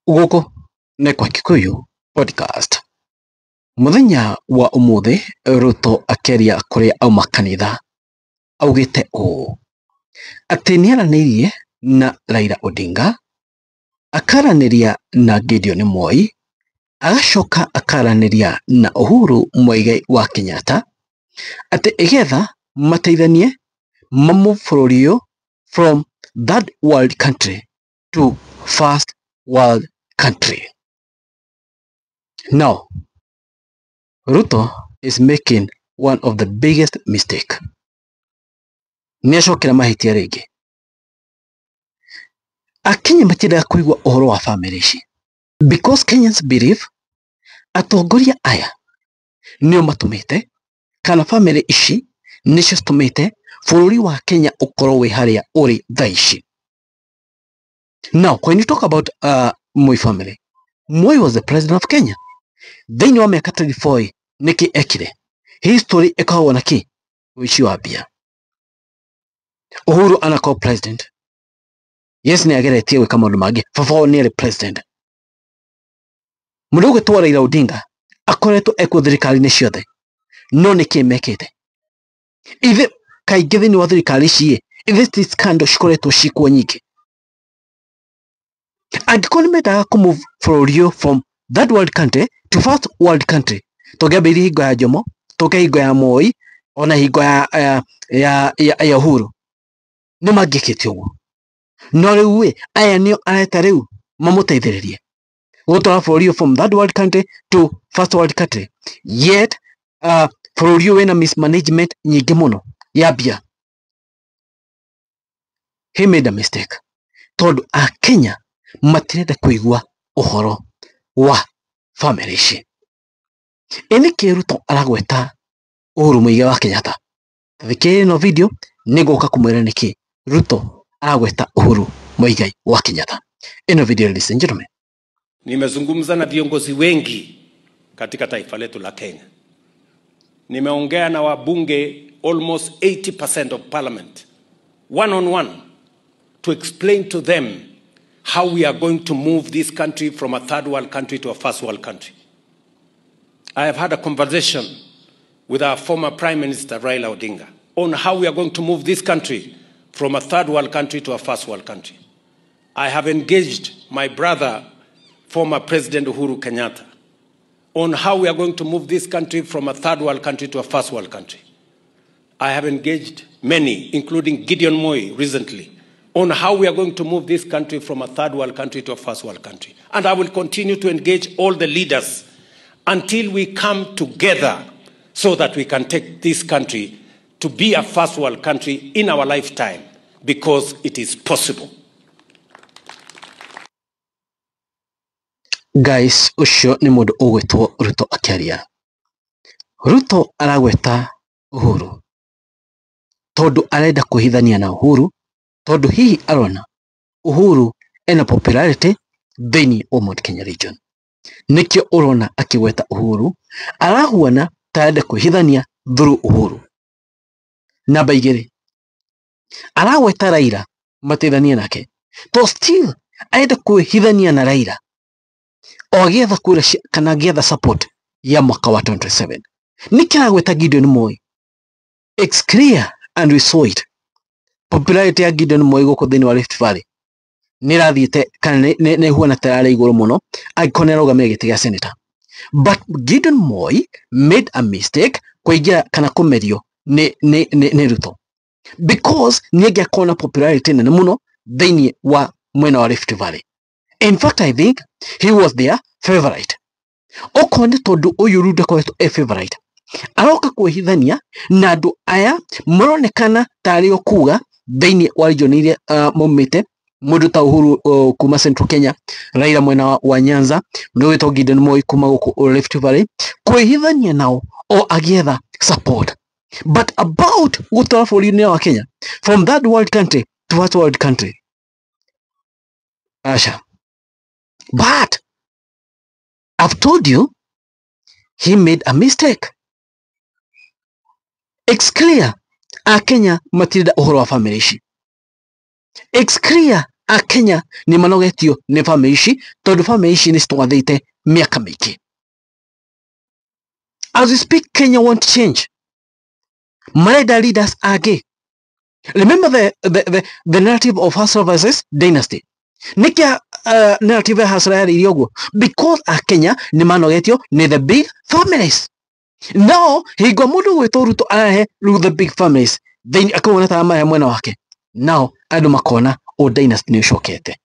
Gũkũ nĩ kwa Kikuyu Podcast. Mũthenya wa ũmũthĩ Ruto akĩaria kũrĩa auma kanitha augĩte ũũ atĩ nĩaranĩirie na Raila Odinga, akaranĩria na Gideon Moi, agacoka akaranĩria na Uhuru Muigai wa Kenyatta atĩ ĩgetha mateithanie mamove bũrũri ũyũ from third world country to first world country. Now, Ruto is making one of the biggest mistake. Nĩacokera mahĩtia rĩngĩ. Akenya matiendaga kũigua ũhoro wa bamĩrĩ ici because Kenyans believe atongoria aya nĩo matũmĩte kana bamĩrĩ ici nĩcio citũmĩte bũrũri wa Kenya ũkorwo wĩ harĩa ũrĩ thaa ici. Now, when you talk about Moi family, Moi was the president of Kenya. Thĩinĩ wa mĩaka 24 nĩkĩ ekire? History ĩkoragwo na kĩ? Ũici wa mbia. Uhuru anakorwo president. Yes, nĩ ageretie gwĩka maũndũ mangĩ. Baba wao nĩ arĩ president. Mũndũ ũgwĩtwo Raila Odinga akoretwo ekuo thirikari-inĩ ciothe, no nĩkĩ mekĩte? Ithe kaingĩ thĩinĩ wa thirikari ici ĩ, ithe ti scandal cikoretwo cikuo nyingĩ. Angĩkorwo nĩ mendaga kũ-move bũrũri ũyũ from third world country to first world country, tũngĩambĩrĩirie hingo ya Jomo, tũke hingo ya Moi, ona hingo ya Uhuru, nĩ mangĩkĩte ũguo. No rĩu ĩ, aya nĩo areta rĩu mamũteithĩrĩrie gũtwara bũrũri ũyũ from third world country to first world country, yet bũrũri ũyũ wĩna mismanagement nyingĩ mũno ya mbia. He made a mistake tondũ Akenya matirenda kũigua ũhoro wa bamĩrĩ ici. Ĩ nĩkĩ Ruto aragweta Uhuru Muigai wa Kenyatta? Thikĩrĩria ĩno video nĩngũka kũmwĩra nĩkĩ Ruto aragweta Uhuru Muigai wa Kenyatta. Ĩno video, ladies and gentlemen. Nimezungumza na viongozi wengi katika taifa letu la Kenya. Nimeongea na wabunge almost 80% of parliament one on one to explain to them how we are going to move this country from a third world country to a first world country. I have had a conversation with our former Prime Minister Raila Odinga on how we are going to move this country from a third world country to a first world country. I have engaged my brother, former President Uhuru Kenyatta, on how we are going to move this country from a third world country to a first world country. I have engaged many, including Gideon Moi recently, on how we are going to move this country from a third world country to a first world country. And I will continue to engage all the leaders until we come together so that we can take this country to be a first world country in our lifetime, because it is possible. Guys, ũcio nĩ mũndũ ũgwĩtwo Ruto akĩaria. Ruto aragweta Uhuru tondũ arenda kwĩhithania na Uhuru, tondũ hihi arona Uhuru ena popularity thĩinĩ wa Mount Kenya region. Nĩkĩo ũrona akĩgweta Uhuru, arahuana ta arenda kwĩhithania through Uhuru. Namba igĩrĩ, aragweta Raila mateithanie nake, to still arenda kwĩhithania na Raila o agĩetha kura kana agĩetha support ya mwaka wa 2027. Nĩkĩ aragweta Gideon Moi? It's clear and we saw it. Popularity ya Gideon Moi gũkũ thĩinĩ wa Rift Valley nĩ ĩrathiĩte kana nĩ ĩhuana ta ĩrarĩ igũrũ mũno angĩkorwo nĩ arũgamĩrĩire gĩtĩ gĩa senator. But Gideon Moi made a mistake kũingĩra kana kũmerio nĩ Ruto because nĩ angĩakorwo na popularity nene mũno thĩinĩ wa mwena wa Rift Valley. In fact, I think he was their favorite. Okorwo nĩ tondũ ũyũ Ruto akoretwo e favorite, aroka kwĩhithania na andũ aya maronekana tarĩ o kuga thĩinĩ wa region iria maumĩte, mũndũ ta Uhuru kuma Central Kenya, Raila mwena wa Nyanza, mũndũ ũgwĩtwo Gideon Moi kuma gũkũ Rift Valley, kwĩhithania nao o agĩetha support. But about gũtwara bũrũri-inĩ wa Kenya from third world country to first world country, aca. But I've told you he made a mistake. It's clear Akenya matirenda ũhoro wa bamĩrĩ ici. It's clear Akenya nĩ manogetio nĩ family ici tondũ family ici nĩ citwathĩte mĩaka mĩingĩ. As we speak, Kenya won't change. Marenda leaders angĩ. Remember the narrative of hustle versus dynasty. Nĩkĩa narrative ya hustler yarĩirie ũguo? Because Akenya nĩ manogetio nĩ the big families. No hingo mũndũ gwĩtwo Ruto arahe rĩu the big families thĩinĩ akauona ta marehe mwena wake, nao andũ makona o dynasty nĩ ũcokete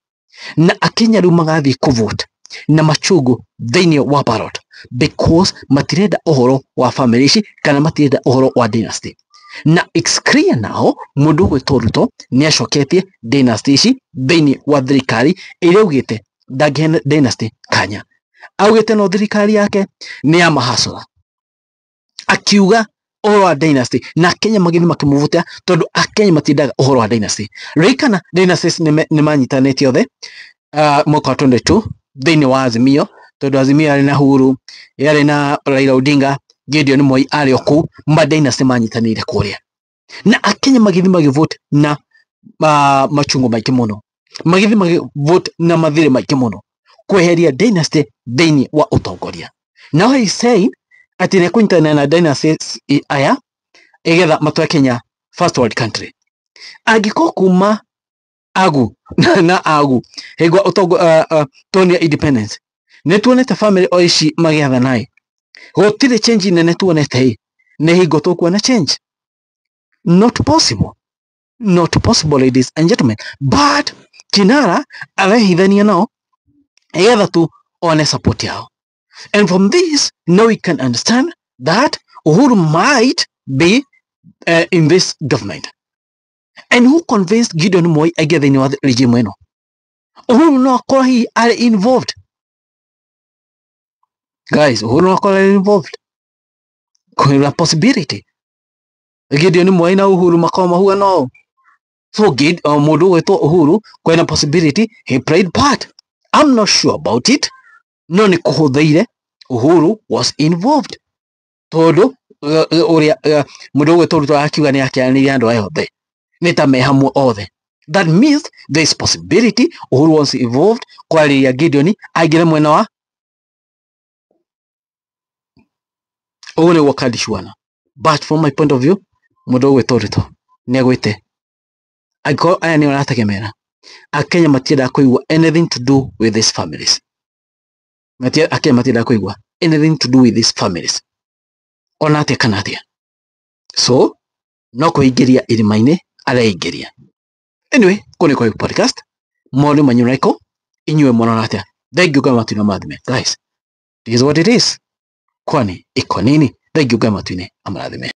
na Akenya rĩu magathiĩ kũvote na machungu thĩinĩ wa ballot because matirenda ũhoro wa family ici kana matirenda ũhoro wa dynasty. Na it's clear now mũndũ ũgwĩtwo Ruto nĩ acoketie dynasty ici thĩinĩ wa thirikari ĩrĩa augĩte ndangĩhe dynasty kanya. Augĩte no thirikari yake nĩ ya mahasũra, akiuga ũhoro wa dynasty na Akenya magĩthiĩ makĩmũvuta tondũ Akenya matiendaga ũhoro wa dynasty. Ririkana dynasties nĩ manyitanĩte othe mwaka wa 22 thĩinĩ wa Azimio, tondũ Azimio yarĩ na Uhuru, yarĩ na Raila Odinga, Gideon Moi arĩ o kũu, ma dynasty manyitanĩire kũrĩa na Akenya magĩthiĩ magĩvote na machungu maingĩ mũno, magĩthiĩ magĩvote na mathirĩ maingĩ mũno kweheria dynasty thĩinĩ wa ũtongoria. Now he is saying atĩ nĩ ekũnyitanĩra na dynasties aya igetha matware Kenya first world country. Angĩkorwo kuma agu na agu hingo ũtongo tuonia independence nĩ tuonete family o ici magĩathana ĩ, gũtirĩ change nene tuonete ĩ, nĩ hingo tũkuona change? Not possible. Not possible, ladies and gentlemen. But kinara arehithania nao igetha tu one support yao. And from this, now we can understand that Uhuru might be in this government. And who convinced Gideon Moi aingĩre thĩinĩ wa regime ĩno? Uhuru no akorwo hihi arĩ involved. Guys, Uhuru no akorwo arĩ involved. Kwĩna possibility. Gideon Moi na Uhuru makorwo mahuana ũũ. So mũndũ ũgwĩtwo Uhuru kwĩna possibility he played part. I'm not sure about it. No nĩ kũhũthĩire Uhuru was involved. Tondũ ũrĩa mũndũ ũgwĩtwo Ruto akiuga nĩ akĩaranĩria andũ aya othe nĩ ta me hamwe othe. That means there is possibility Uhuru was involved kwarĩria Gideon aingĩre mwena wa ũguo nĩguo kandicwana. But from my point of view, mũndũ ũgwĩtwo Ruto nĩ agwĩte angĩkorwo aya nĩo arategemera, Akenya matiendaga kũigua anything to do with these families. Akenya matiendaga kũigua anything to do with these families ona atĩa kana atĩa. So no kũingĩria irima-inĩ areingĩria. Anyway, kũu nĩ kwa podcast moni manyu raiko inyuĩ mwana atĩa. Thank you Ngai matu-inĩ amarathime. Guys, this is what it is. Kwani iko nini? Thank you Ngai matu-inĩ amarathime.